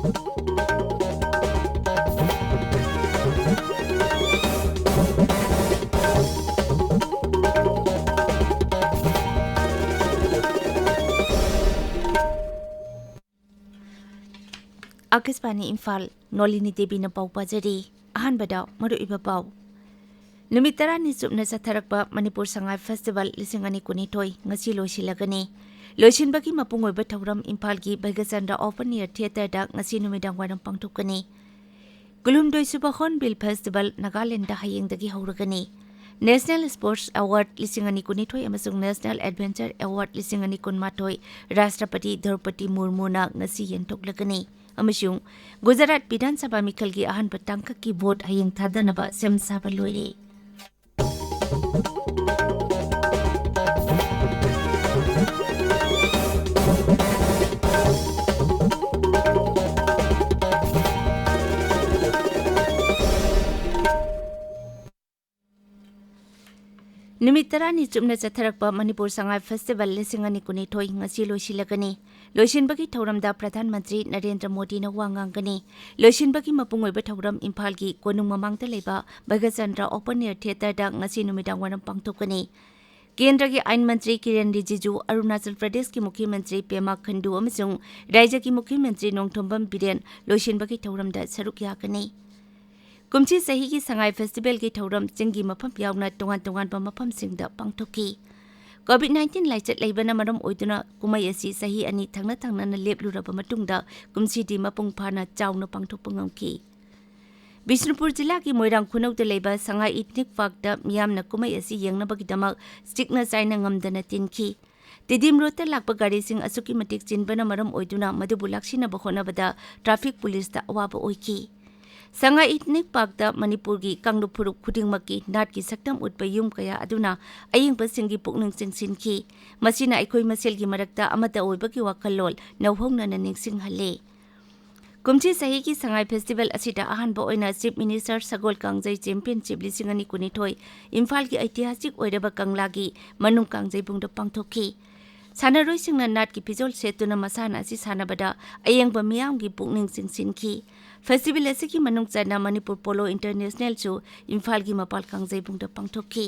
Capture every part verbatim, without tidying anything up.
ꯑꯥꯀꯥꯁꯕꯥꯅꯤ ꯏꯝꯐꯥꯜ, ꯅꯣꯂꯤꯅꯤ ꯗꯦꯕꯤꯅ ꯄꯥꯎ ꯄꯥꯖꯔꯤ꯫ ꯑꯍꯥꯟꯕꯗ ꯃꯔꯨꯑꯣꯏꯕ ꯄꯥꯎ꯫ ꯅꯨꯃꯤꯠ ꯇꯔꯥꯅꯤ ꯆꯨꯞꯅ ꯆꯠꯊꯔꯛꯄ ꯃꯅꯤꯄꯨꯔ ꯁꯉꯥꯏ ꯐꯦꯁꯇꯤꯚꯦꯜ ꯂꯤꯁꯤꯡ ꯑꯅꯤ ꯀꯨꯟꯅꯤꯊꯣꯏ ꯉꯁꯤ ꯂꯣꯏꯁꯤꯜꯂꯒꯅꯤ꯫ ꯂꯣꯏꯁꯤꯟꯕꯒꯤ ꯃꯄꯨꯡ ꯑꯣꯏꯕ ꯊꯧꯔꯝ ꯏꯝꯐꯥꯜꯒꯤ ꯚꯩꯒꯆꯟꯗ꯭ꯔ ꯑꯣꯄꯟ ꯑꯦꯌꯔ ꯊꯤꯌꯦꯇꯔꯗ ꯉꯁꯤ ꯅꯨꯃꯤꯗꯥꯡ ꯋꯥꯏꯔꯝ ꯄꯥꯡꯊꯣꯛꯀꯅꯤ꯫ ꯀꯨꯟꯍꯨꯝꯗꯣꯏꯁꯨꯕ ꯍꯣꯔ꯭ꯟꯕꯤꯜ ꯐꯦꯁꯇꯤꯚꯦꯜ ꯅꯥꯒꯥꯂꯦꯟꯗ ꯍꯌꯦꯡꯗꯒꯤ ꯍꯧꯔꯒꯅꯤ꯫ ꯅꯦꯁꯅꯦꯜ ꯁ꯭ꯄꯣꯔꯠꯁ ꯑꯦꯋꯥꯔꯗ ꯂꯤꯁꯤꯡ ꯑꯅꯤ ꯀꯨꯟꯅꯤꯊꯣꯏ ꯑꯃꯁꯨꯡ ꯅꯦꯁꯅꯦꯜ ꯑꯦꯗꯚꯦꯟꯆꯔ ꯑꯦꯋꯥꯔꯗ ꯂꯤꯁꯤꯡ ꯑꯅꯤ ꯀꯨꯟꯃꯥꯊꯣꯏ ꯔꯥꯁꯇ꯭ꯔꯄꯇꯤ ꯗ꯭ꯔꯧꯄꯗꯤ ꯃꯨꯔꯃꯨꯅ ꯉꯁꯤ ꯌꯦꯟꯊꯣꯛꯂꯒꯅꯤ꯫ ꯑꯃꯁꯨꯡ ꯒꯨꯖꯔꯥꯠ ꯕꯤꯙꯥꯟ ꯁꯚꯥ ꯃꯤꯈꯜꯒꯤ ꯑꯍꯥꯟꯕ ꯇꯥꯡꯀꯛꯀꯤ ꯚꯣꯠ ꯍꯌꯦꯡ ꯊꯥꯗꯅꯕ ꯁꯦꯝ ꯁꯥꯕ ꯂꯣꯏꯔꯦ꯫ ꯅꯨꯃꯤꯠ ꯇꯔꯥꯅꯤ ꯆꯨꯞꯅ ꯆꯠꯊꯔꯛꯄ ꯃꯅꯤꯄꯨꯔ ꯁꯉꯥꯏ ꯐꯦꯁꯇꯤꯚꯦꯜ ꯂꯤꯁꯤꯡ ꯑꯅꯤ ꯀꯨꯟꯅꯤꯊꯣꯏ ꯉꯁꯤ ꯂꯣꯏꯁꯤꯜꯂꯒꯅꯤ꯫ ꯂꯣꯏꯁꯤꯟꯕꯒꯤ ꯊꯧꯔꯝꯗ ꯄ꯭ꯔꯙꯥꯟ ꯃꯟꯇ꯭ꯔꯤ ꯅꯔꯦꯟꯗ꯭ꯔ ꯃꯣꯗꯤꯅ ꯋꯥ ꯉꯥꯡꯒꯅꯤ꯫ ꯂꯣꯏꯁꯤꯟꯕꯒꯤ ꯃꯄꯨꯡ ꯑꯣꯏꯕ ꯊꯧꯔꯝ ꯏꯝꯐꯥꯜꯒꯤ ꯀꯣꯅꯨꯡ ꯃꯃꯥꯡꯗ ꯂꯩꯕ ꯚꯩꯒꯆꯟꯗ꯭ꯔ ꯑꯣꯄꯟ ꯑꯦꯌꯔ ꯊꯤꯌꯦꯇꯔꯗ ꯉꯁꯤ ꯅꯨꯃꯤꯗꯥꯡ ꯋꯥꯏꯔꯝ ꯄꯥꯡꯊꯣꯛꯀꯅꯤ꯫ ꯀꯦꯟꯗ꯭ꯔꯒꯤ ꯑꯥꯏꯟ ꯃꯟꯇ꯭ꯔꯤ ꯀꯤꯔꯦꯟ ꯔꯤꯖꯤꯖꯨ, ꯑꯔꯨꯅꯥꯆꯜ ꯄ꯭ꯔꯗꯦꯁꯀꯤ ꯃꯨꯈ꯭ꯌ ꯃꯟꯇ꯭ꯔꯤ ꯄꯦꯃꯥ ꯈꯟꯗꯨ ꯑꯃꯁꯨꯡ ꯔꯥꯖ꯭ꯌꯒꯤ ꯃꯨꯈ꯭ꯌ ꯃꯟꯇ꯭ꯔꯤ ꯅꯣꯡꯊꯣꯝꯕꯝ ꯕꯤꯔꯦꯟ ꯂꯣꯏꯁꯤꯟꯕꯒꯤ ꯊꯧꯔꯝꯗ ꯁꯔꯨꯛ ꯌꯥꯒꯅꯤ꯫ ꯀꯨꯝꯁꯤ ꯆꯍꯤꯒꯤ ꯁꯉꯥꯏ ꯐꯦꯁꯇꯤꯚꯦꯜꯒꯤ ꯊꯧꯔꯝ ꯆꯤꯡꯒꯤ ꯃꯐꯝ ꯌꯥꯎꯅ ꯇꯣꯉꯥꯟ ꯇꯣꯉꯥꯟꯕ ꯃꯐꯝꯁꯤꯡꯗ ꯄꯥꯡꯊꯣꯛꯈꯤ꯫ ꯀꯣꯚꯤꯗ ꯅꯥꯏꯟꯇꯤꯟ ꯂꯥꯏꯆꯠ ꯂꯩꯕꯅ ꯃꯔꯝ ꯑꯣꯏꯗꯨꯅ ꯀꯨꯝꯍꯩ ꯑꯁꯤ ꯆꯍꯤ ꯑꯅꯤ ꯊꯪꯅ ꯊꯪꯅꯅ ꯂꯦꯞꯂꯨꯔꯕ ꯃꯇꯨꯡꯗ ꯀꯨꯝꯁꯤꯗꯤ ꯃꯄꯨꯡ ꯐꯥꯅ ꯆꯥꯎꯅ ꯄꯥꯡꯊꯣꯛꯄ ꯉꯝꯈꯤ꯫ ꯕꯤꯁꯅꯨꯄꯨꯔ ꯖꯤꯂꯥꯒꯤ ꯃꯣꯏꯔꯥꯡ ꯈꯨꯅꯧꯗ ꯂꯩꯕ ꯁꯉꯥꯏ ꯏꯊꯅꯤꯛ ꯄꯥꯔꯛꯇ ꯃꯤꯌꯥꯝꯅ ꯀꯨꯝꯍꯩ ꯑꯁꯤ ꯌꯦꯡꯅꯕꯒꯤꯗꯃꯛ ꯆꯤꯛꯅ ꯆꯥꯏꯅ ꯉꯝꯗꯅ ꯇꯤꯟꯈꯤ꯫ ꯇꯤꯗꯤꯝ ꯔꯣꯗꯇ ꯂꯥꯛꯄ ꯒꯥꯔꯤꯁꯤꯡ ꯑꯁꯨꯛꯀꯤ ꯃꯇꯤꯛ ꯆꯤꯟꯕꯅ ꯃꯔꯝ ꯑꯣꯏꯗꯨꯅ ꯃꯗꯨꯕꯨ ꯂꯥꯛꯁꯤꯟꯅꯕ ꯍꯣꯠꯅꯕꯗ ꯇ꯭ꯔꯥꯐꯤꯛ ꯄꯨꯂꯤꯁꯇ ꯑꯋꯥꯕ ꯑꯣꯏꯈꯤ꯫ ꯁꯉꯥꯏ ꯏꯊꯅꯤꯛ ꯄꯥꯔꯛꯇ ꯃꯅꯤꯄꯨꯔꯒꯤ ꯀꯥꯡꯂꯨꯞ ꯐꯨꯔꯨꯞ ꯈꯨꯗꯤꯡꯃꯛꯀꯤ ꯅꯥꯠꯀꯤ ꯁꯛꯇꯝ ꯎꯠꯄ ꯌꯨꯝ ꯀꯌꯥ ꯑꯗꯨꯅ ꯑꯌꯦꯡꯕꯁꯤꯡꯒꯤ ꯄꯨꯛꯅꯤꯡ ꯆꯤꯡꯁꯤꯟꯈꯤ꯫ ꯃꯁꯤꯅ ꯑꯩꯈꯣꯏ ꯃꯁꯦꯜꯒꯤ ꯃꯔꯛꯇ ꯑꯃꯠꯇ ꯑꯣꯏꯕꯒꯤ ꯋꯥꯈꯜꯂꯣꯟ ꯅꯧꯍꯧꯅꯅ ꯅꯤꯡꯁꯤꯡꯍꯜꯂꯦ꯫ ꯀꯨꯝꯁꯤ ꯆꯍꯤꯒꯤ ꯁꯉꯥꯏ ꯐꯦꯁꯇꯤꯚꯦꯜ ꯑꯁꯤꯗ ꯑꯍꯥꯟꯕ ꯑꯣꯏꯅ ꯆꯤꯐ ꯃꯤꯅꯤꯁꯇꯔ ꯁꯒꯣꯜ ꯀꯥꯡꯖꯩ ꯆꯦꯝꯄꯤꯌꯟꯁꯤꯞ ꯂꯤꯁꯤꯡ ꯑꯅꯤ ꯀꯨꯟꯅꯤꯊꯣꯏ ꯏꯝꯐꯥꯜꯒꯤ ꯑꯩꯇꯤꯍꯥꯁꯤꯛ ꯑꯣꯏꯔꯕ ꯀꯪꯂꯥꯒꯤ ꯃꯅꯨꯡ ꯀꯥꯡꯖꯩꯕꯨꯡꯗ ꯄꯥꯡꯊꯣꯛꯈꯤ꯫ ꯁꯥꯟꯅꯔꯣꯏꯁꯤꯡꯅ ꯅꯥꯠꯀꯤ ꯐꯤꯖꯣꯜ ꯁꯦꯠꯇꯨꯅ ꯃꯁꯥꯟꯅ ꯑꯁꯤ ꯁꯥꯟꯅꯕꯗ ꯑꯌꯦꯡꯕ ꯃꯤꯌꯥꯝꯒꯤ ꯄꯨꯛꯅꯤꯡ ꯆꯤꯡꯁꯤꯟꯈꯤ꯫ ꯐꯦꯁꯇꯤꯚꯦꯜ ꯑꯁꯤꯒꯤ ꯃꯅꯨꯡ ꯆꯟꯅ ꯃꯅꯤꯄꯨꯔ ꯄꯣꯂꯣ ꯏꯟꯇꯔꯅꯦꯁꯅꯦꯜꯁꯨ ꯏꯝꯐꯥꯜꯒꯤ ꯃꯄꯥꯜ ꯀꯥꯡꯖꯩꯕꯨꯡꯗ ꯄꯥꯡꯊꯣꯛꯈꯤ꯫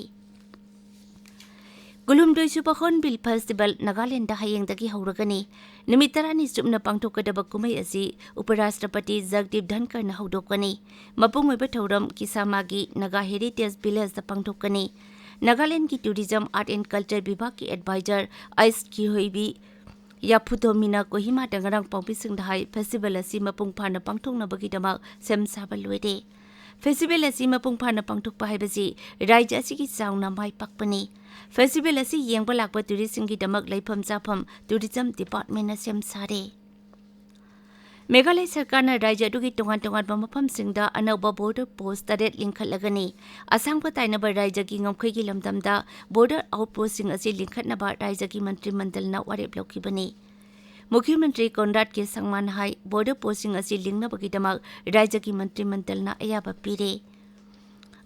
ꯀꯨꯟꯍꯨꯝꯗꯣꯏꯁꯨꯕ ꯍꯣꯔꯟꯕꯤꯜ ꯐꯦꯁꯇꯤꯚꯦꯜ ꯅꯥꯒꯥꯂꯦꯟꯗ ꯍꯌꯦꯡꯗꯒꯤ ꯍꯧꯔꯒꯅꯤ꯫ ꯅꯨꯃꯤꯠ ꯇꯔꯥꯅꯤ ꯆꯨꯞꯅ ꯄꯥꯡꯊꯣꯛꯀꯗꯕ ꯀꯨꯝꯍꯩ ꯑꯁꯤ ꯎꯄꯔꯥꯁꯇ꯭ꯔꯄꯇꯤ ꯖꯒꯗꯤꯞ ꯙꯟꯀꯔꯅ ꯍꯧꯗꯣꯛꯀꯅꯤ꯫ ꯃꯄꯨꯡ ꯑꯣꯏꯕ ꯊꯧꯔꯝ ꯀꯤꯁꯥꯃꯥꯒꯤ ꯅꯥꯒꯥ ꯍꯦꯔꯤꯇꯦꯖ ꯚꯤꯂꯦꯖꯇ ꯄꯥꯡꯊꯣꯛꯀꯅꯤ꯫ ꯅꯥꯒꯥꯂꯦꯟꯗꯒꯤ ꯇꯨꯔꯤꯖꯝ, ꯑꯥꯔꯠ ꯑꯦꯟ ꯀꯜꯆꯔ ꯕꯤꯚꯥꯒꯀꯤ ꯑꯦꯗꯚꯥꯏꯖꯔ ꯑꯩꯁ ꯀꯤꯍꯣꯏꯕꯤ ꯌꯥꯐꯨꯗꯣꯃꯤꯅ ꯀꯣꯍꯤꯃꯥꯗ ꯉꯔꯥꯡ ꯄꯥꯎꯃꯤꯁꯤꯡꯗ ꯍꯥꯏ, ꯐꯦꯁꯇꯤꯚꯦꯜ ꯑꯁꯤ ꯃꯄꯨꯡ ꯐꯥꯅ ꯄꯥꯡꯊꯣꯛꯅꯕꯒꯤꯗꯃꯛ ꯁꯦꯝ ꯁꯥꯕ ꯂꯣꯏꯔꯦ꯫ ꯐꯦꯁꯇꯤꯚꯦꯜ ꯑꯁꯤ ꯃꯄꯨꯡ ꯐꯥꯅ ꯄꯥꯡꯊꯣꯛꯄ ꯍꯥꯏꯕꯁꯤ ꯔꯥꯖ꯭ꯌ ꯑꯁꯤꯒꯤ ꯆꯥꯎꯅ ꯃꯥꯏ ꯄꯥꯛꯄꯅꯤ꯫ ꯐꯦꯁꯇꯤꯚꯦꯜ ꯑꯁꯤ ꯌꯦꯡꯕ ꯂꯥꯛꯄ ꯇꯨꯔꯤꯁꯁꯤꯡꯒꯤꯗꯃꯛ ꯂꯩꯐꯝ ꯆꯥꯐꯝ ꯇꯨꯔꯤꯖꯝ ꯗꯤꯄꯥꯔꯠꯃꯦꯟꯅ ꯁꯦꯝ ꯁꯥꯔꯦ꯫ ꯃꯦꯘꯥꯂꯌ ꯁꯔꯀꯥꯔꯅ ꯔꯥꯖ꯭ꯌ ꯑꯗꯨꯒꯤ ꯇꯣꯉꯥꯟ ꯇꯣꯉꯥꯟꯕ ꯃꯐꯝꯁꯤꯡꯗ ꯑꯅꯧꯕ ꯕꯣꯔꯗꯔ ꯄꯣꯁ ꯇꯔꯦꯠ ꯂꯤꯡꯈꯠꯂꯒꯅꯤ꯫ ꯑꯁꯥꯡꯕ ꯇꯥꯏꯅꯕ ꯔꯥꯖ꯭ꯌꯒꯤ ꯉꯝꯈꯩꯒꯤ ꯂꯝꯗꯝꯗ ꯕꯣꯔꯗꯔ ꯑꯥꯎꯠ ꯄꯣꯁꯁꯤꯡ ꯑꯁꯤ ꯂꯤꯡꯈꯠꯅꯕ ꯔꯥꯖ꯭ꯌꯒꯤ ꯃꯟꯇ꯭ꯔꯤ ꯃꯟꯗꯜꯅ ꯋꯥꯔꯦꯞ ꯂꯧꯈꯤꯕꯅꯤ꯫ ꯃꯨꯈ꯭ꯌ ꯃꯟꯇ꯭ꯔꯤ ꯀꯣꯟꯔꯥꯗ ꯀꯦ ꯁꯪꯃꯥꯅ ꯍꯥꯏ, ꯕꯣꯔꯗꯔ ꯄꯣꯁꯁꯤꯡ ꯑꯁꯤ ꯂꯤꯡꯅꯕꯒꯤꯗꯃꯛ ꯔꯥꯖ꯭ꯌꯒꯤ ꯃꯟꯇ꯭ꯔꯤ ꯃꯟꯗꯜꯅ ꯑꯌꯥꯕ ꯄꯤꯔꯦ꯫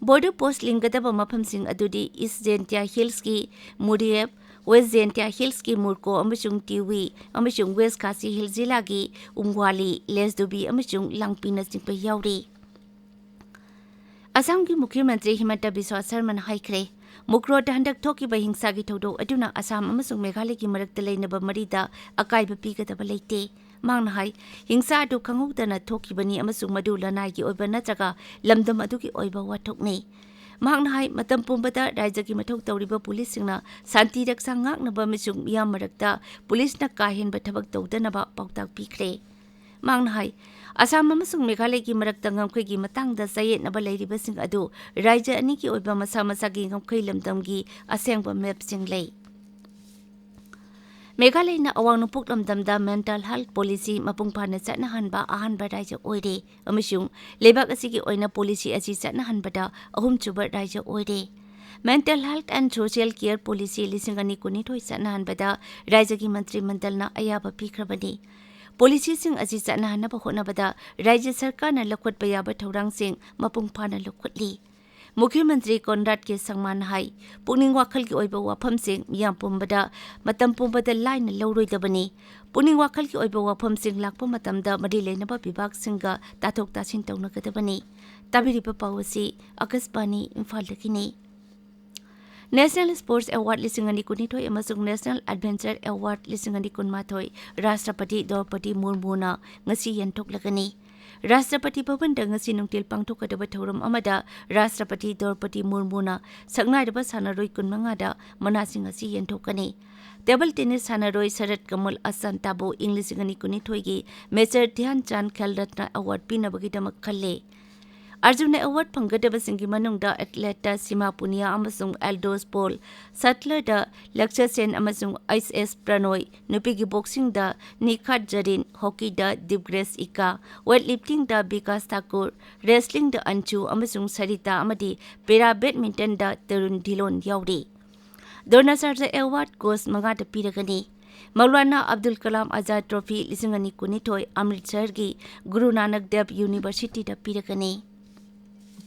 ꯕꯣꯔꯗꯔ ꯄꯣꯁ ꯂꯤꯡꯒꯗꯕ ꯃꯐꯝꯁꯤꯡ ꯑꯗꯨꯗꯤ ꯏꯁ ꯖꯦꯟꯇꯤꯌꯥ ꯍꯤꯜꯁꯀꯤ ꯃꯨꯔꯤꯌꯦꯞ, ꯋꯦꯁ ꯖꯦꯟꯇꯤꯌꯥ ꯍꯤꯜꯁꯀꯤ ꯃꯨꯔꯀꯣ ꯑꯃꯁꯨꯡ ꯇꯤꯋꯤ ꯑꯃꯁꯨꯡ ꯋꯦꯁ ꯈꯥꯁꯤ ꯍꯤꯜꯁ ꯖꯤꯂꯥꯒꯤ ꯎꯝꯋꯥꯂꯤ, ꯂꯦꯁꯗꯨꯕꯤ ꯑꯃꯁꯨꯡ ꯂꯥꯡꯄꯤꯅꯆꯤꯡꯕ ꯌꯥꯎꯔꯤ꯫ ꯑꯁꯥꯝꯒꯤ ꯃꯨꯈ꯭ꯌ ꯃꯟꯇ꯭ꯔꯤ ꯍꯤꯃꯟꯇ ꯕꯤꯁ꯭ꯋꯥ ꯁꯔꯃꯅ ꯍꯥꯏꯈ꯭ꯔꯦ, ꯃꯨꯀ꯭ꯔꯣꯗ ꯍꯟꯗꯛ ꯊꯣꯛꯈꯤꯕ ꯍꯤꯡꯁꯥꯒꯤ ꯊꯧꯗꯣꯛ ꯑꯗꯨꯅ ꯑꯁꯥꯝ ꯑꯃꯁꯨꯡ ꯃꯦꯘꯥꯂꯌꯒꯤ ꯃꯔꯛꯇ ꯂꯩꯅꯕ ꯃꯔꯤꯗ ꯑꯀꯥꯏꯕ ꯄꯤꯒꯗꯕ ꯂꯩꯇꯦ꯫ ꯃꯍꯥꯛꯅ ꯍꯥꯏ, ꯍꯤꯡꯁꯥ ꯑꯗꯨ ꯈꯪꯍꯧꯗꯅ ꯊꯣꯛꯈꯤꯕꯅꯤ ꯑꯃꯁꯨꯡ ꯃꯗꯨ ꯂꯅꯥꯏꯒꯤ ꯑꯣꯏꯕ ꯅꯠꯇ꯭ꯔꯒ ꯂꯝꯗꯝ ꯑꯗꯨꯒꯤ ꯑꯣꯏꯕ ꯋꯥꯊꯣꯛꯅꯤ꯫ ꯃꯍꯥꯛꯅ ꯍꯥꯏ, ꯃꯇꯝ ꯄꯨꯝꯕꯗ ꯔꯥꯖ꯭ꯌꯒꯤ ꯃꯊꯧ ꯇꯧꯔꯤꯕ ꯄꯨꯂꯤꯁꯁꯤꯡꯅ ꯁꯥꯟꯇꯤ ꯔꯛꯁꯥ ꯉꯥꯛꯅꯕ ꯑꯃꯁꯨꯡ ꯃꯤꯌꯥꯝ ꯃꯔꯛꯇ ꯄꯨꯂꯤꯁꯅ ꯀꯥ ꯍꯦꯟꯕ ꯊꯕꯛ ꯇꯧꯗꯅꯕ ꯄꯥꯎꯇꯥꯛ ꯄꯤꯈ꯭ꯔꯦ꯫ ꯃꯍꯥꯛꯅ ꯍꯥꯏ, ꯑꯁꯥꯝ ꯑꯃꯁꯨꯡ ꯃꯦꯘꯥꯂꯌꯒꯤ ꯃꯔꯛꯇ ꯉꯝꯈꯩꯒꯤ ꯃꯇꯥꯡꯗ ꯆꯌꯦꯠꯅꯕ ꯂꯩꯔꯤꯕꯁꯤꯡ ꯑꯗꯨ ꯔꯥꯖ꯭ꯌ ꯑꯅꯤꯒꯤ ꯑꯣꯏꯕ ꯃꯁꯥ ꯃꯁꯥꯒꯤ ꯉꯝꯈꯩ ꯂꯝꯗꯝꯒꯤ ꯑꯁꯦꯡꯕ ꯃꯦꯞꯁꯤꯡ ꯂꯩ꯫ ꯃꯦꯘꯥꯂꯌꯅ ꯑꯋꯥꯡ ꯅꯣꯡꯄꯣꯛ ꯂꯝꯗꯝꯗ ꯃꯦꯟꯇꯜ ꯍꯦꯜꯊ ꯄꯣꯂꯤꯁꯤ ꯃꯄꯨꯡ ꯐꯥꯅ ꯆꯠꯅꯍꯟꯕ ꯑꯍꯥꯟꯕ ꯔꯥꯖ꯭ꯌ ꯑꯣꯏꯔꯦ ꯑꯃꯁꯨꯡ ꯂꯩꯕꯥꯛ ꯑꯁꯤꯒꯤ ꯑꯣꯏꯅ ꯄꯣꯂꯤꯁꯤ ꯑꯁꯤ ꯆꯠꯅꯍꯟꯕꯗ ꯑꯍꯨꯝꯁꯨꯕ ꯔꯥꯖ꯭ꯌ ꯑꯣꯏꯔꯦ꯫ Mental Health and Social Care Policy ꯂꯤꯁꯤꯡ ꯑꯅꯤ ꯀꯨꯟꯅꯤꯊꯣꯏ ꯆꯠꯅꯍꯟꯕꯗ ꯔꯥꯖ꯭ꯌꯒꯤ ꯃꯟꯇ꯭ꯔꯤ ꯃꯟꯗꯜꯅ ꯑꯌꯥꯕ ꯄꯤꯈ꯭ꯔꯕꯅꯤ꯫ ꯄꯣꯂꯤꯁꯤꯁꯤꯡ ꯑꯁꯤ ꯆꯠꯅꯍꯟꯅꯕ ꯍꯣꯠꯅꯕꯗ ꯔꯥꯖ꯭ꯌ ꯁꯔꯀꯥꯔꯅ ꯂꯧꯈꯠꯄ ꯌꯥꯕ ꯊꯧꯔꯥꯡꯁꯤꯡ ꯃꯄꯨꯡ ꯐꯥꯅ ꯂꯧꯈꯠꯂꯤ꯫ ꯃꯨꯈ꯭ꯌ ꯃꯟꯇ꯭ꯔꯤ ꯀꯣꯟꯔꯥꯗ ꯀꯦ ꯁꯪꯃꯥꯅ ꯍꯥꯏ, ꯄꯨꯛꯅꯤꯡ ꯋꯥꯈꯜꯒꯤ ꯑꯣꯏꯕ ꯋꯥꯐꯝꯁꯤꯡ ꯃꯤꯌꯥꯝ ꯄꯨꯝꯕꯗ ꯃꯇꯝ ꯄꯨꯝꯕꯗ ꯂꯥꯏꯅ ꯂꯧꯔꯣꯏꯗꯕꯅꯤ꯫ ꯄꯨꯛꯅꯤꯡ ꯋꯥꯈꯜꯒꯤ ꯑꯣꯏꯕ ꯋꯥꯐꯝꯁꯤꯡ ꯂꯥꯛꯄ ꯃꯇꯝꯗ ꯃꯔꯤ ꯂꯩꯅꯕ ꯕꯤꯚꯥꯒꯁꯤꯡꯒ ꯇꯥꯊꯣꯛ ꯇꯥꯁꯤꯟ ꯇꯧꯅꯒꯗꯕꯅꯤ꯫ ꯇꯥꯕꯤꯔꯤꯕ ꯄꯥꯎ ꯑꯁꯤ ꯑꯀꯥꯁꯕꯥꯅꯤ ꯏꯝꯐꯥꯜꯗꯒꯤꯅꯤ꯫ National Sports Award ꯂꯤꯁꯤꯡ ꯑꯅꯤ ꯀꯨꯟꯅꯤꯊꯣꯏ ꯑꯃꯁꯨꯡ National Adventure Award ꯂꯤꯁꯤꯡ ꯑꯅꯤ ꯀꯨꯟꯃꯥꯊꯣꯏ ꯔꯥꯁꯇ꯭ꯔꯄꯇꯤ ꯗ꯭ꯔꯧꯄꯗꯤ ꯃꯨꯔꯃꯨꯅ ꯉꯁꯤ ꯌꯦꯟꯊꯣꯛꯂꯒꯅꯤ꯫ ꯔꯥꯁꯇ꯭ꯔꯄꯇꯤ ꯚꯕꯟꯗ ꯉꯁꯤ ꯅꯨꯡꯊꯤꯜ ꯄꯥꯡꯊꯣꯛꯀꯗꯕ ꯊꯧꯔꯝ ꯑꯃꯗ ꯔꯥꯁꯇ꯭ꯔꯄꯇꯤ ꯗ꯭ꯔꯧꯄꯗꯤ ꯃꯨꯔꯃꯨꯅ ꯁꯛꯅꯥꯏꯔꯕ ꯁꯥꯟꯅꯔꯣꯏ ꯀꯨꯟꯃꯉꯥꯗ ꯃꯅꯥꯁꯤꯡ ꯑꯁꯤ ꯌꯦꯟꯊꯣꯛꯀꯅꯤ꯫ ꯇꯦꯕꯜ ꯇꯦꯅꯤꯁ ꯁꯥꯟꯅꯔꯣꯏ ꯁꯔꯠ ꯀꯃꯜ ꯑꯁꯥꯟꯇꯥꯕꯨ ꯏꯪ ꯂꯤꯁꯤꯡ ꯑꯅꯤ ꯀꯨꯟꯅꯤꯊꯣꯏꯒꯤ ꯃꯦꯖꯔ ꯙ꯭ꯌꯥꯟ ꯆꯥꯟꯗ ꯈꯦꯜ ꯔꯠꯅ ꯑꯦꯋꯥꯔꯗ ꯄꯤꯅꯕꯒꯤꯗꯃꯛ ꯈꯜꯂꯦ꯫ ꯑꯔꯖꯨꯟ ꯑꯦꯋꯥꯔꯗ ꯐꯪꯒꯗꯕꯁꯤꯡꯒꯤ ꯃꯅꯨꯡꯗ ꯑꯦꯊꯂꯦꯠꯇ ꯁꯤꯃꯥ ꯄꯨꯅꯤꯌꯥ ꯑꯃꯁꯨꯡ ꯑꯦꯜꯗꯣꯁ ꯄꯣꯜ, ꯁꯠꯂꯔꯗ ꯂꯛꯁ ꯁꯦꯟ ꯑꯃꯁꯨꯡ ꯑꯩꯆ ꯑꯦꯁ ꯄ꯭ꯔꯅꯣꯏ, ꯅꯨꯄꯤꯒꯤ ꯕꯣꯛꯁꯤꯡꯗ ꯅꯤꯈꯥꯠ ꯖꯔꯤꯟ, ꯍꯣꯀꯤꯗ ꯗꯤꯕꯒ꯭ꯔꯦꯁ ꯏꯀꯥ, ꯋꯦꯠ ꯂꯤꯐꯇꯤꯡꯗ ꯕꯤꯀꯥꯁ ꯊꯥꯀꯨꯔ, ꯔꯦꯁꯂꯤꯡꯗ ꯑꯟꯆꯨ ꯑꯃꯁꯨꯡ ꯁꯔꯤꯇꯥ ꯑꯃꯗꯤ ꯄꯦꯔꯥ ꯕꯦꯗꯃꯤꯟꯇꯟꯗ ꯇꯔꯨꯟ ꯙꯤꯂꯣꯟ ꯌꯥꯎꯔꯤ꯫ ꯗ꯭ꯔꯣꯅꯥꯆꯥꯔꯖ ꯑꯦꯋꯥꯔꯗ ꯀꯣꯆ ꯃꯉꯥꯗ ꯄꯤꯔꯒꯅꯤ꯫ ꯃꯧꯂꯥꯅꯥ ꯑꯕꯗꯨꯜ ꯀꯂꯥꯝ ꯑꯥꯖꯥꯗ ꯇ꯭ꯔꯣꯐꯤ ꯂꯤꯁꯤꯡ ꯑꯅꯤ ꯀꯨꯟꯅꯤꯊꯣꯏ ꯑꯃ꯭ꯔꯤꯠꯁꯔꯒꯤ ꯒꯨꯔꯨ ꯅꯥꯅꯛ ꯗꯦꯕ ꯌꯨꯅꯤꯚꯔꯁꯤꯇꯤꯗ ꯄꯤꯔꯒꯅꯤ꯫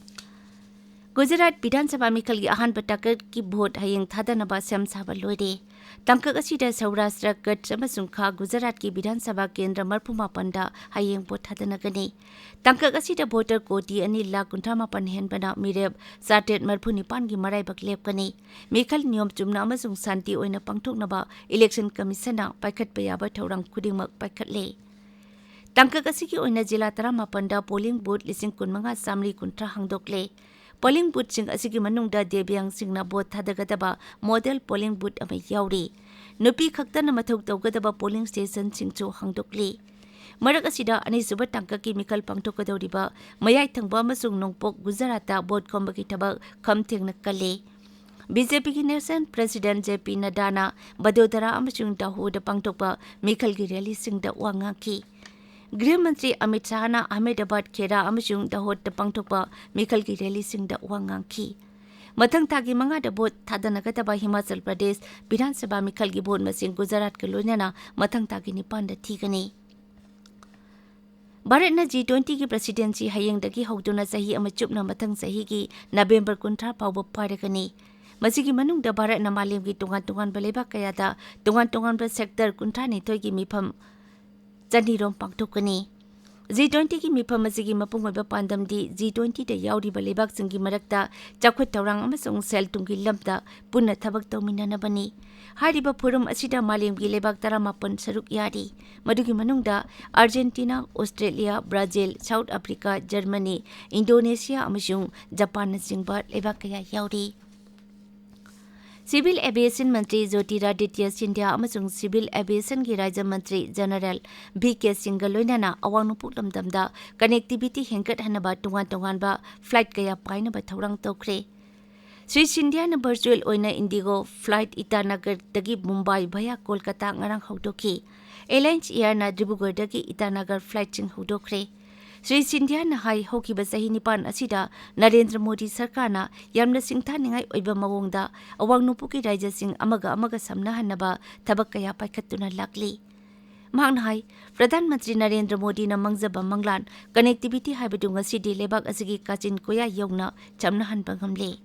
ꯒꯨꯖꯔꯥꯠ ꯕꯤꯙꯥꯟ ꯁꯚꯥ ꯃꯤꯈꯜꯒꯤ ꯑꯍꯥꯟꯕ ꯇꯥꯡꯀꯛꯀꯤ ꯚꯣꯠ ꯍꯌꯦꯡ ꯊꯥꯗꯅꯕ ꯁꯦꯝ ꯁꯥꯕ ꯂꯣꯏꯔꯦ꯫ ꯇꯥꯡꯀꯛ ꯑꯁꯤꯗ ꯁꯧꯔꯥꯁꯇ꯭ꯔ, ꯀꯠꯆ ꯑꯃꯁꯨꯡ ꯈꯥ ꯒꯨꯖꯔꯥꯠꯀꯤ ꯕꯤꯙꯥꯟ ꯁꯚꯥ ꯀꯦꯟꯗ꯭ꯔ ꯃꯔꯤꯐꯨ ꯃꯥꯄꯟꯗ ꯍꯌꯦꯡ ꯚꯣꯠ ꯊꯥꯗꯅꯒꯅꯤ꯫ ꯇꯥꯡꯀꯛ ꯑꯁꯤꯗ ꯚꯣꯇꯔ ꯀꯣꯇꯤ ꯑꯅꯤ ꯂꯥꯈ ꯀꯨꯟꯊ꯭ꯔꯥ ꯃꯥꯄꯟ ꯍꯦꯟꯕꯅ ꯃꯤꯔꯦꯞ ꯆꯥꯇ꯭ꯔꯦꯠ ꯃꯔꯤꯐꯨ ꯅꯤꯄꯥꯟꯒꯤ ꯃꯔꯥꯏꯕꯛ ꯂꯦꯞꯀꯅꯤ꯫ ꯃꯤꯈꯜ ꯅꯤꯌꯣꯝ ꯆꯨꯝꯅ ꯑꯃꯁꯨꯡ ꯁꯥꯟꯇꯤ ꯑꯣꯏꯅ ꯄꯥꯡꯊꯣꯛꯅꯕ ꯏꯂꯦꯛꯁꯟ ꯀꯃꯤꯁꯟꯅ ꯄꯥꯏꯈꯠꯄ ꯌꯥꯕ ꯊꯧꯔꯥꯡ ꯈꯨꯗꯤꯡꯃꯛ ꯄꯥꯏꯈꯠꯂꯦ꯫ ꯇꯥꯡꯀꯛ ꯑꯁꯤꯒꯤ ꯑꯣꯏꯅ ꯖꯤꯂꯥ ꯇꯔꯥꯃꯥꯄꯟꯗ ꯄꯣꯂꯤꯡ ꯕꯨꯊ ꯂꯤꯁꯤꯡ ꯀꯨꯟꯃꯉꯥ ꯆꯥꯃꯔꯤ ꯀꯨꯟꯊ꯭ꯔꯥ ꯍꯥꯡꯗꯣꯛꯂꯦ꯫ ꯄꯣꯂꯤꯡ ꯕꯨꯊꯁꯤꯡ ꯑꯁꯤꯒꯤ ꯃꯅꯨꯡꯗ ꯗꯤꯕ꯭ꯌꯥꯡꯁꯤꯡꯅ ꯚꯣꯠ ꯊꯥꯗꯒꯗꯕ ꯃꯣꯗꯦꯜ ꯄꯣꯂꯤꯡ ꯕꯨꯊ ꯑꯃ ꯌꯥꯎꯔꯤ꯫ ꯅꯨꯄꯤ ꯈꯛꯇꯅ ꯃꯊꯧ ꯇꯧꯒꯗꯕ ꯄꯣꯂꯤꯡ ꯁ꯭ꯇꯦꯁꯟꯁꯤꯡꯁꯨ ꯍꯥꯡꯗꯣꯛꯂꯤ꯫ ꯃꯔꯛ ꯑꯁꯤꯗ, ꯑꯅꯤꯁꯨꯕ ꯇꯥꯡꯀꯛꯀꯤ ꯃꯤꯈꯜ ꯄꯥꯡꯊꯣꯛꯀꯗꯧꯔꯤꯕ ꯃꯌꯥꯏ ꯊꯪꯕ ꯑꯃꯁꯨꯡ ꯅꯣꯡꯄꯣꯛ ꯒꯨꯖꯔꯥꯠꯇ ꯚꯣꯠ ꯈꯣꯝꯕꯒꯤ ꯊꯕꯛ ꯈꯝ ꯊꯦꯡꯅ ꯀꯜꯂꯤ꯫ ꯕꯤ ꯖꯦ ꯄꯤꯒꯤ ꯅꯦꯁꯅꯦꯜ ꯄ꯭ꯔꯦꯁꯤꯗꯦꯟꯠ ꯖꯦ ꯄꯤ ꯅꯗ꯭ꯗꯥꯅ ꯕꯗꯣꯗꯔꯥ ꯑꯃꯁꯨꯡ ꯗꯥꯍꯣꯗ ꯄꯥꯡꯊꯣꯛꯄ ꯃꯤꯈꯜꯒꯤ ꯔꯦꯂꯤꯁꯤꯡꯗ ꯋꯥ ꯉꯥꯡꯈꯤ꯫ ꯒ꯭ꯔꯤꯍ ꯃꯟꯇ꯭ꯔꯤ ꯑꯃꯤꯠ ꯁꯥꯍꯅ ꯑꯍꯃꯦꯗꯕꯥꯗ, ꯈꯦꯔꯥ ꯑꯃꯁꯨꯡ ꯗꯥꯍꯣꯗꯇ ꯄꯥꯡꯊꯣꯛꯄ ꯃꯤꯈꯜꯒꯤ ꯔꯦꯂꯤꯁꯤꯡꯗ ꯋꯥ ꯉꯥꯡꯈꯤ꯫ ꯃꯊꯪ ꯊꯥꯒꯤ ꯃꯉꯥꯗ ꯚꯣꯠ ꯊꯥꯗꯅꯒꯗꯕ ꯍꯤꯃꯥꯆꯜ ꯄ꯭ꯔꯗꯦꯁ ꯕꯤꯙꯥꯟ ꯁꯚꯥ ꯃꯤꯈꯜꯒꯤ ꯚꯣꯠ ꯃꯁꯤꯡ ꯒꯨꯖꯔꯥꯠꯀ ꯂꯣꯏꯅꯅ ꯃꯊꯪ ꯊꯥꯒꯤ ꯅꯤꯄꯥꯟꯗ ꯊꯤꯒꯅꯤ꯫ ꯚꯥꯔꯠꯅ ꯖꯤ ꯇ꯭ꯋꯦꯟꯇꯤꯒꯤ ꯄ꯭ꯔꯦꯁꯤꯗꯦꯟꯁꯤ ꯍꯌꯦꯡꯗꯒꯤ ꯍꯧꯗꯨꯅ ꯆꯍꯤ ꯑꯃ ꯆꯨꯞꯅ ꯃꯊꯪ ꯆꯍꯤꯒꯤ ꯅꯕꯦꯝꯕꯔ ꯀꯨꯟꯊ꯭ꯔꯥ ꯐꯥꯎꯕ ꯄꯥꯏꯔꯒꯅꯤ꯫ ꯃꯁꯤꯒꯤ ꯃꯅꯨꯡꯗ ꯚꯥꯔꯠꯅ ꯃꯥꯂꯦꯝꯒꯤ ꯇꯣꯉꯥꯟ ꯇꯣꯉꯥꯟꯕ ꯂꯩꯕꯥꯛ ꯀꯌꯥꯗ ꯇꯣꯉꯥꯟ ꯇꯣꯉꯥꯟꯕ ꯁꯦꯛꯇꯔ ꯀꯨꯟꯊ꯭ꯔꯥ ꯅꯤꯊꯣꯏꯒꯤ ꯃꯤꯐꯝ ꯆꯅꯤꯔꯣꯝ ꯄꯥꯡꯊꯣꯛꯀꯅꯤ꯫ ꯖꯤ ꯇ꯭ꯋꯦꯟꯇꯤꯒꯤ ꯃꯤꯐꯝ ꯑꯁꯤꯒꯤ ꯃꯄꯨꯡ ꯑꯣꯏꯕ ꯄꯥꯟꯗꯝꯗꯤ ꯖꯤ ꯇ꯭ꯋꯦꯟꯇꯤꯗ ꯌꯥꯎꯔꯤꯕ ꯂꯩꯕꯥꯛꯁꯤꯡꯒꯤ ꯃꯔꯛꯇ ꯆꯥꯎꯈꯠ ꯊꯧꯔꯥꯡ ꯑꯃꯁꯨꯡ ꯁꯦꯜ ꯊꯨꯝꯒꯤ ꯂꯝꯗ ꯄꯨꯟꯅ ꯊꯕꯛ ꯇꯧꯃꯤꯟꯅꯅꯕꯅꯤ꯫ ꯍꯥꯏꯔꯤꯕ ꯐꯣꯔꯝ ꯑꯁꯤꯗ ꯃꯥꯂꯦꯝꯒꯤ ꯂꯩꯕꯥꯛ ꯇꯔꯥꯃꯥꯄꯟ ꯁꯔꯨꯛ ꯌꯥꯔꯤ꯫ ꯃꯗꯨꯒꯤ ꯃꯅꯨꯡꯗ Argentina, Australia, Brazil, South Africa, Germany, Indonesia ꯑꯃꯁꯨꯡ ꯖꯄꯥꯟꯅꯆꯤꯡꯕ ꯂꯩꯕꯥꯛ ꯀꯌꯥ ꯌꯥꯎꯔꯤ꯫ ꯁꯤꯚꯤꯜ ꯑꯦꯚꯤꯌꯦꯁꯟ ꯃꯟꯇ꯭ꯔꯤ ꯖꯣꯇꯤꯔꯥꯗꯤꯇ꯭ꯌ ꯁꯤꯟꯙ꯭ꯌꯥ ꯑꯃꯁꯨꯡ ꯁꯤꯚꯤꯜ ꯑꯦꯚꯤꯌꯦꯁꯟꯒꯤ ꯔꯥꯖ꯭ꯌ ꯃꯟꯇ꯭ꯔꯤ ꯖꯦꯅꯔꯦꯜ ꯚꯤ ꯀꯦ ꯁꯤꯡꯒ ꯂꯣꯏꯅꯅ ꯑꯋꯥꯡ ꯅꯣꯡꯄꯣꯛ ꯂꯝꯗꯝꯗ ꯀꯅꯦꯛꯇꯤꯚꯤꯇꯤ ꯍꯦꯟꯒꯠꯍꯟꯅꯕ ꯇꯣꯉꯥꯟ ꯇꯣꯉꯥꯟꯕ ꯐ꯭ꯂꯥꯏꯠ ꯀꯌꯥ ꯄꯥꯏꯅꯕ ꯊꯧꯔꯥꯡ ꯇꯧꯈ꯭ꯔꯦ꯫ ꯁ꯭ꯔꯤ ꯁꯤꯟꯙ꯭ꯌꯥꯅ ꯚꯔꯆꯨꯑꯦꯜ ꯑꯣꯏꯅ ꯏꯟꯗꯤꯒꯣ ꯐ꯭ꯂꯥꯏꯠ ꯏꯇꯥꯅꯒꯔꯗꯒꯤ ꯃꯨꯝꯕꯥꯏ ꯚꯌꯥ ꯀꯣꯜꯀꯇꯥ ꯉꯔꯥꯡ ꯍꯧꯗꯣꯛꯈꯤ꯫ ꯑꯦꯂꯥꯌꯟꯁ ꯏꯌꯥꯔꯅ ꯗꯤꯕ꯭ꯔꯨꯒꯔꯗꯒꯤ ꯏꯇꯥꯅꯒꯔ ꯐ꯭ꯂꯥꯏꯠꯁꯤꯡ ꯍꯧꯗꯣꯛꯈ꯭ꯔꯦ꯫ ꯁ꯭ꯔꯤ ꯁꯤꯟꯙ꯭ꯌꯥꯅ ꯍꯥꯏ, ꯍꯧꯈꯤꯕ ꯆꯍꯤ ꯅꯤꯄꯥꯟ ꯑꯁꯤꯗ ꯅꯔꯦꯟꯗ꯭ꯔ ꯃꯣꯗꯤ ꯁꯔꯀꯥꯔꯅ ꯌꯥꯝꯅ ꯁꯤꯡꯊꯥꯅꯤꯡꯉꯥꯏ ꯑꯣꯏꯕ ꯃꯑꯣꯡꯗ ꯑꯋꯥꯡ ꯅꯣꯡꯄꯣꯛꯀꯤ ꯔꯥꯖ꯭ꯌꯁꯤꯡ ꯑꯃꯒ ꯑꯃꯒ ꯁꯝꯅꯍꯟꯅꯕ ꯊꯕꯛ ꯀꯌꯥ ꯄꯥꯏꯈꯠꯇꯨꯅ ꯂꯥꯛꯂꯤ꯫ ꯃꯍꯥꯛꯅ ꯍꯥꯏ, ꯄ꯭ꯔꯙꯥꯟ ꯃꯟꯇ꯭ꯔꯤ ꯅꯔꯦꯟꯗ꯭ꯔ ꯃꯣꯗꯤꯅ ꯃꯪꯖꯕ ꯃꯪꯂꯥꯟ ꯀꯅꯦꯛꯇꯤꯚꯤꯇꯤ ꯍꯥꯏꯕꯗꯨ ꯉꯁꯤꯗꯤ ꯂꯩꯕꯥꯛ ꯑꯁꯤꯒꯤ ꯀꯥꯆꯤꯟ ꯀꯣꯌꯥ ꯌꯧꯅ ꯆꯝꯅꯍꯟꯕ ꯉꯝꯂꯦ꯫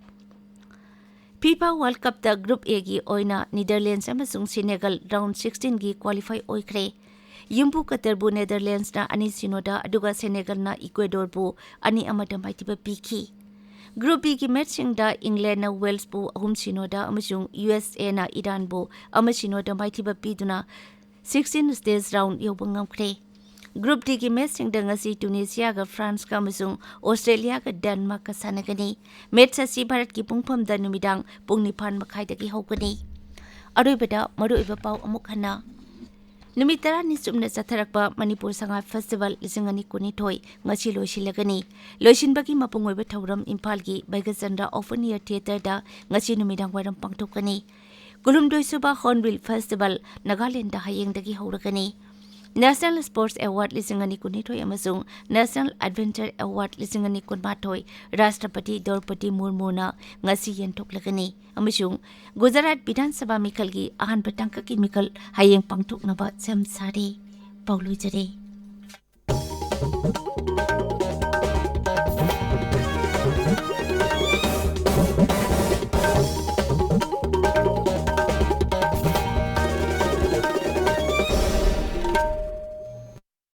ꯐꯤꯐꯥ ꯋꯥꯔꯜꯗ ꯀꯞꯇ ꯒ꯭ꯔꯨꯞ ꯑꯦꯒꯤ ꯑꯣꯏꯅ ꯅꯤꯗꯔꯂꯦꯟꯗꯁ ꯑꯃꯁꯨꯡ ꯁꯦꯅꯦꯒꯜ ꯔꯥꯎꯟꯗ ꯁꯤꯛꯁꯇꯤꯟꯒꯤ ꯀ꯭ꯋꯥꯂꯤꯐꯥꯏ ꯑꯣꯏꯈ꯭ꯔꯦ꯫ ꯌꯨꯝꯕꯨ ꯀꯇꯔꯕꯨ ꯅꯦꯗꯔꯂꯦꯟꯗꯁꯅ ꯑꯅꯤ ꯁꯤꯅꯣꯗ, ꯑꯗꯨꯒ ꯁꯦꯅꯦꯒꯜꯅ ꯏꯀ꯭ꯋꯦꯗꯣꯔꯕꯨ ꯑꯅꯤ ꯑꯃꯗ ꯃꯥꯏꯊꯤꯕ ꯄꯤꯈꯤ꯫ ꯒ꯭ꯔꯨꯞ ꯕꯤꯒꯤ ꯃꯦꯆꯁꯤꯡꯗ ꯏꯪꯂꯦꯟꯗꯅ ꯋꯦꯜꯁꯄꯨ ꯑꯍꯨꯝ ꯁꯤꯅꯣꯗ ꯑꯃꯁꯨꯡ ꯌꯨ ꯑꯦꯁ ꯑꯦꯅ ꯏꯔꯥꯟꯕꯨ ꯑꯃ ꯁꯤꯅꯣꯗ ꯃꯥꯏꯊꯤꯕ ꯄꯤꯗꯨꯅ ꯁꯤꯛꯁꯇꯤꯟ ꯁ꯭ꯇꯦꯖ ꯔꯥꯎꯟꯗ ꯌꯧꯕ ꯉꯝꯈ꯭ꯔꯦ꯫ ꯒ꯭ꯔꯨꯞ ꯗꯤꯒꯤ ꯃꯦꯆꯁꯤꯡꯗ ꯉꯁꯤ ꯇꯨꯅꯤꯁꯤꯌꯥꯒ ꯐ꯭ꯔꯥꯟꯁꯀ ꯑꯃꯁꯨꯡ ꯑꯣꯁꯇ꯭ꯔꯦꯂꯤꯌꯥꯒ ꯗꯦꯟꯃꯥꯔꯛꯀ ꯁꯥꯟꯅꯒꯅꯤ꯫ ꯃꯦꯆ ꯑꯁꯤ ꯚꯥꯔꯠꯀꯤ ꯄꯨꯡꯐꯝꯗ ꯅꯨꯃꯤꯗꯥꯡ ꯄꯨꯡ ꯅꯤꯄꯥꯟ ꯃꯈꯥꯏꯗꯒꯤ ꯍꯧꯒꯅꯤ꯫ ꯑꯔꯣꯏꯕꯗ ꯃꯔꯨꯑꯣꯏꯕ ꯄꯥꯎ ꯑꯃꯨꯛ ꯍꯟꯅ꯫ ꯅꯨꯃꯤꯠ ꯇꯔꯥꯅꯤ ꯆꯨꯞꯅ ꯆꯠꯊꯔꯛꯄ ꯃꯅꯤꯄꯨꯔ ꯁꯉꯥꯏ ꯐꯦꯁꯇꯤꯚꯦꯜ ꯂꯤꯁꯤꯡ ꯑꯅꯤ ꯀꯨꯟꯅꯤꯊꯣꯏ ꯉꯁꯤ ꯂꯣꯏꯁꯤꯜꯂꯒꯅꯤ꯫ ꯂꯣꯏꯁꯤꯟꯕꯒꯤ ꯃꯄꯨꯡ ꯑꯣꯏꯕ ꯊꯧꯔꯝ ꯏꯝꯐꯥꯜꯒꯤ ꯚꯩꯒꯆꯟꯗ꯭ꯔ ꯑꯣꯄꯟ ꯑꯦꯌꯔ ꯊꯤꯌꯦꯇꯔꯗ ꯉꯁꯤ ꯅꯨꯃꯤꯗꯥꯡ ꯋꯥꯏꯔꯝ ꯄꯥꯡꯊꯣꯛꯀꯅꯤ꯫ ꯀꯨꯟꯍꯨꯝꯗꯣꯏ ꯁꯨꯕ ꯍꯣꯔꯟꯕꯤꯜ ꯐꯦꯁꯇꯤꯚꯦꯜ ꯅꯥꯒꯥꯂꯦꯟꯗ ꯍꯌꯦꯡꯗꯒꯤ ꯍꯧꯔꯒꯅꯤ꯫ ꯅꯦꯁꯅꯦꯜ ꯁ꯭ꯄꯣꯔꯠꯁ ꯑꯦꯋꯥꯔꯗ ꯂꯤꯁꯤꯡ ꯑꯅꯤ ꯀꯨꯟꯅꯤꯊꯣꯏ ꯑꯃꯁꯨꯡ ꯅꯦꯁꯅꯦꯜ ꯑꯦꯗꯚꯦꯟꯆꯔ ꯑꯦꯋꯥꯔꯗ ꯂꯤꯁꯤꯡ ꯑꯅꯤ ꯀꯨꯟꯃꯥꯊꯣꯏ ꯔꯥꯁꯇ꯭ꯔꯄꯇꯤ ꯗ꯭ꯔꯧꯄꯗꯤ ꯃꯨꯔꯃꯨꯅ ꯉꯁꯤ ꯌꯦꯟꯊꯣꯛꯂꯒꯅꯤ꯫ ꯑꯃꯁꯨꯡ ꯒꯨꯖꯔꯥꯠ ꯕꯤꯙꯥꯟ ꯁꯚꯥ ꯃꯤꯈꯜꯒꯤ ꯑꯍꯥꯟꯕ ꯇꯥꯡꯀꯛꯀꯤ ꯃꯤꯈꯜ ꯍꯌꯦꯡ ꯄꯥꯡꯊꯣꯛꯅꯕ ꯁꯦꯝ ꯁꯥꯔꯦ꯫ ꯄꯥꯎ ꯂꯣꯏꯖꯔꯦ꯫